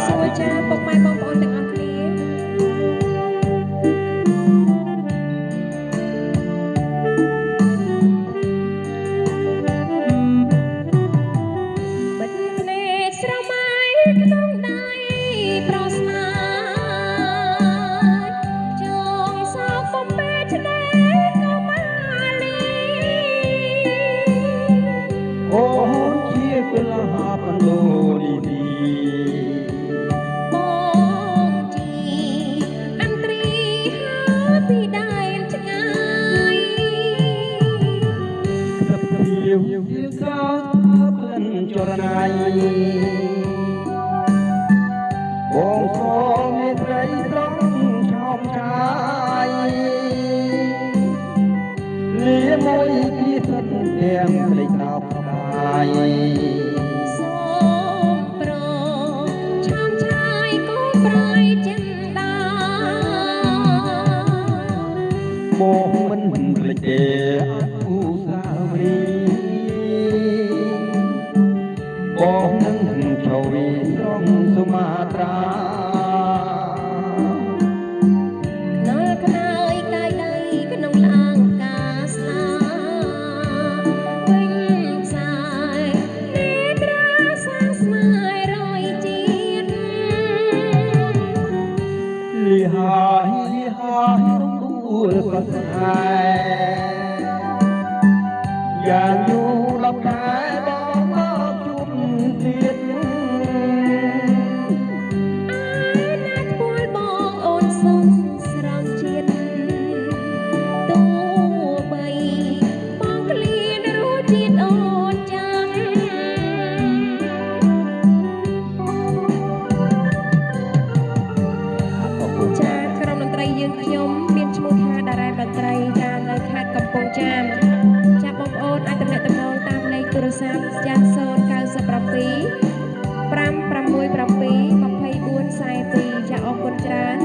បសួរចាពុកម៉ែបងប្អូនទាំងអស់គ្នាបិទភ្នែកស្រមៃក្នុងដៃប្រស្នាចងសោកបំពេឆ្នេក៏មកលី អូនជាកលាបដូនីទី បងជាអន្ត្រីហើពីដែនឆ្ងាយ ខ្សឹបភៀវៀវកោក្លិនចរណៃបងសូមមេត្រីស្រង់ឆោមឆាយលាមួយគ្រាសិនទាំងក្លេកក្រោកស្ដាយ សូមប្រឆាមឆាយកូនប្រៃចិនដា បងមិនភ្លេចទេអនុស្សាវរីយ៍បងនឹងចូលស្រង់សុមាត្រា ខ្នល់ខ្នើយកាយដីក្នុងឡាងកាស្លាវិញខ្សែនេត្រាសាងស្នេហ៍រយជាតិ លីហើយលីហើយរំដួលក៏ស្នេហ៍យ៉ាងយូរដល់ខែបងមកជួបទៀត អើណាត់ពលបងអូនសុំស្រង់ជាតិទោះបីបងក្លៀនរសជាតិអូនចាំ អរគុណ ចាក្រុមតន្ត្រីយើងខ្ញុំមានឈ្មោះថាតារាតន្ត្រីចានៅខេត្តកំពង់ចាមចាបងប្អូនអាចទំនាក់ទំនងតាមលេខទូរស័ព្ទចា097 567 2442ចាអរគុណច្រើន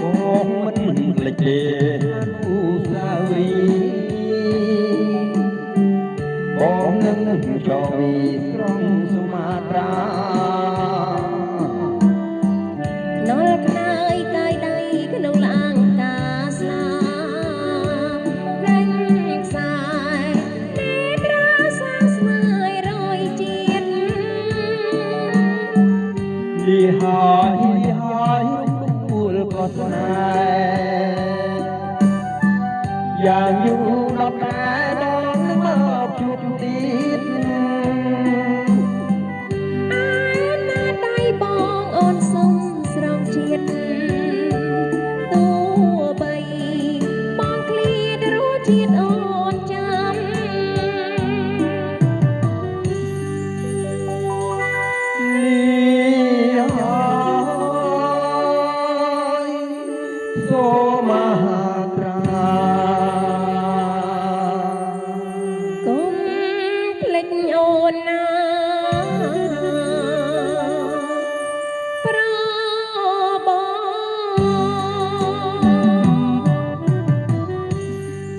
បងមិនភ្លេចទេអនុស្សាវរីយ៍បងនឹងចូលស្រង់សុមាត្រា ខ្នល់ខ្នើយកាយដៃក្នុងឡាងកាស្លារេញខ្សែនេត្រាសាងស្នេហ៍រយជាតិ លីហើយលីហើយរំដួលក៏ស្នេហ៍យ៉ាងយូរដល់ខែបងនឹងមកជួបទៀត អើណាដៃបងអូនសុំស្រង់ជាតិទោះបីបងឃ្លាតរសជាតិអូនចាំ លីហើយសូមហាត្រា កុំភ្លេចអូនណាប្របង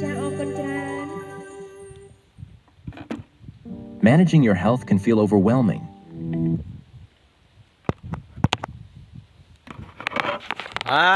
ចាអរគុណច្រើន Managing your health can feel overwhelming. អា